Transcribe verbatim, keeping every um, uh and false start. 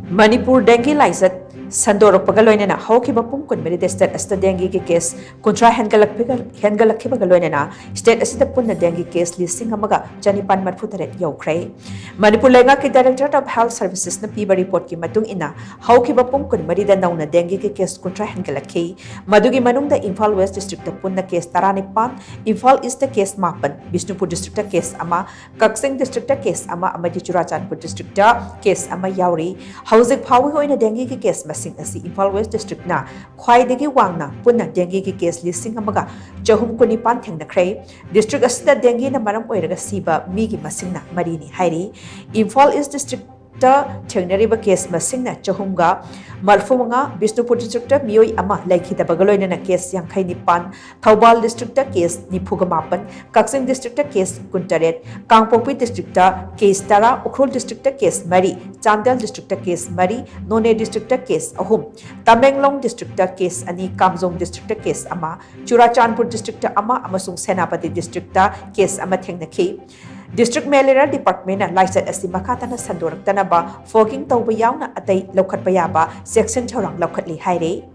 Manipur dengue ꯂꯥꯏꯆꯠ ꯁꯟꯗꯣꯔꯛꯄꯒ ꯂꯣꯏꯅꯅ ꯍꯧꯈꯤꯕ ꯄꯨꯡ ꯀꯨꯟꯃꯔꯤꯗ state ꯑꯁꯤꯗ dengueꯒꯤ case ꯀꯨꯟꯊ꯭ꯔꯥ ꯍꯦꯟꯒꯠꯂꯛꯄꯒ ꯍꯦꯟꯒꯠꯂꯛꯈꯤꯕꯒ ꯂꯣꯏꯅꯅ state ꯑꯁꯤꯗ ꯄꯨꯟꯅ dengue case ꯂꯤꯁꯤꯡ ꯑꯃꯒ ꯆꯅꯤꯄꯥꯟ ꯃꯔꯤꯐꯨ ꯇꯔꯦꯠ ꯌꯧꯈ꯭ꯔꯦ꯫ ꯃꯅꯤꯄꯨꯔ ꯂꯩꯉꯥꯛꯀꯤ Directorate of Health Servicesꯅ ꯄꯤꯕ reportꯀꯤ ꯃꯇꯨꯡ ꯏꯟꯅ, ꯍꯧꯈꯤꯕ ꯄꯨꯡ ꯀꯨꯟꯃꯔꯤꯗ ꯅꯧꯅ dengueꯒꯤ case ꯀꯨꯟꯊ꯭ꯔꯥ ꯍꯦꯟꯒꯠꯂꯛꯈꯤ꯫ ꯃꯗꯨꯒꯤ ꯃꯅꯨꯡꯗ ꯏꯝꯐꯥꯜ West Districtꯇ ꯄꯨꯟꯅ case ꯇꯔꯥꯅꯤꯄꯥꯟ, ꯏꯝꯐꯥꯜ Eastꯇ case ꯃꯥꯄꯟ, ꯕꯤꯁꯅꯨꯄꯨꯔ Districtꯇ case ꯑꯃ, ꯀꯛꯆꯤꯡ Districtꯇ case ꯑꯃ ꯑꯃꯗꯤ ꯆꯨꯔꯥꯆꯥꯟꯄꯨꯔ Districtꯇ case ꯑꯃ ꯌꯥꯎꯔꯤ꯫ ꯍꯧꯖꯤꯛ ꯐꯥꯎꯕꯒꯤ ꯑꯣꯏꯅ dengueꯒꯤ case ꯃꯁꯤꯡ ꯑꯁꯤ ꯏꯝꯐꯥꯜ West Districtꯅ ꯈ꯭ꯋꯥꯏꯗꯒꯤ ꯋꯥꯡꯅ ꯄꯨꯟꯅ dengueꯒꯤ case ꯂꯤꯁꯤꯡ ꯑꯃꯒ ꯆꯍꯨꯝ ꯀꯨꯟꯅꯤꯄꯥꯟ ꯊꯦꯡꯅꯈ꯭ꯔꯦ꯫ District ꯑꯁꯤꯗ dengueꯅ ꯃꯔꯝ ꯑꯣꯏꯔꯒ ꯁꯤꯕ ꯃꯤꯒꯤ ꯃꯁꯤꯡꯅ ꯃꯔꯤꯅꯤ ꯍꯥꯏꯔꯤ꯫ ꯏꯝꯐꯥꯜ East Districtꯇ ꯊꯦꯡꯅꯔꯤꯕ case ꯃꯁꯤꯡꯅ ꯆꯍꯨꯝꯒ ꯃꯔꯤꯐꯨ ꯃꯉꯥ, ꯕꯤꯁꯅꯨꯄꯨꯔ Districtꯇ ꯃꯤꯑꯣꯏ ꯑꯃ ꯂꯩꯈꯤꯗꯕꯒ ꯂꯣꯏꯅꯅ case ꯌꯥꯡꯈꯩ ꯅꯤꯄꯥꯟ, ꯊꯧꯕꯥꯜ Districtꯇ case ꯅꯤꯐꯨꯒ ꯃꯥꯄꯟ, ꯀꯛꯆꯤꯡ Districtꯇ case ꯀꯨꯟꯇꯔꯦꯠ, ꯀꯥꯡꯄꯣꯛꯄꯤ Districtꯇ case ꯇꯔꯥ, ꯎꯈ꯭ꯔꯨꯜ Districtꯇ case ꯃꯔꯤ, ꯆꯥꯟꯗꯦꯜ Districtꯇ case ꯃꯔꯤ, ꯅꯣꯅꯦ Districtꯇ case ꯑꯍꯨꯝ, ꯇꯃꯦꯡꯂꯣꯡ Districtꯇ case ꯑꯅꯤ, ꯀꯥꯝꯖꯣꯡ Districtꯇ case ꯑꯃ, ꯆꯨꯔꯥꯆꯥꯟꯄꯨꯔ Districtꯇ ꯑꯃ ꯑꯃꯁꯨꯡ ꯁꯦꯅꯥꯄꯇꯤ Districtꯇ case ꯑꯃ ꯊꯦꯡꯅꯈꯤ꯫ District Malaria Departmentꯅ ꯂꯥꯏꯆꯠ ꯑꯁꯤ ꯃꯈꯥ ꯇꯥꯅ ꯁꯟꯗꯣꯔꯛꯇꯅꯕ fogging ꯇꯧꯕ ꯌꯥꯎꯅ ꯑꯇꯩ ꯂꯧꯈꯠꯄ ꯌꯥꯕ ꯆꯦꯛꯁꯤꯟ ꯊꯧꯔꯥꯡ ꯂꯧꯈꯠꯂꯤ ꯍꯥꯏꯔꯤ꯫